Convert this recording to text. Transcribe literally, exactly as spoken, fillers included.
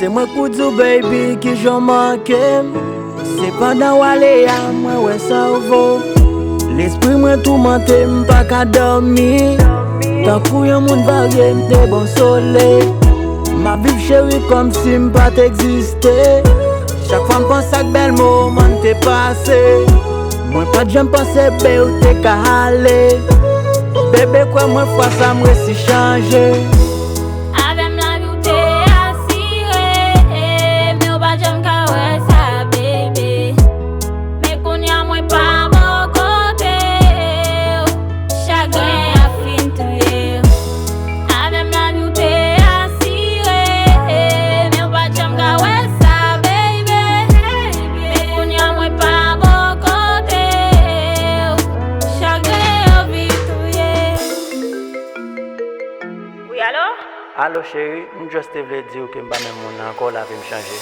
Se mwen k pou di w, baby, kijan w manke m. Se pandan w ale a, mwen wè sa w vo. Lespri mwen toumante, m pa ka dòmi. Tankou yon moun varye, m te bon sole. M ap viv cheri kòmsi m pa t egziste. Chak fwa m panse ak bèl moman n te pase. Mwen pa t janm panse, be, ou te ka ale. Bebe, kwè mwen, fwa sa m resi chanje. Avè m lavi w te asire, men w pa t janm ka wè sa, bebe. Men kounye a mwen pa bò kote w, chagren an fin touye w. Avè m lavi w te asire, men w pa t janm ka wè sa, baby. Men kounye a mwen pa bò kote w, chagren an fin touye w. Wi, alo? Alo, cheri, m just te vle di w ke m pa menm moun nan ankò, lavi m chanje.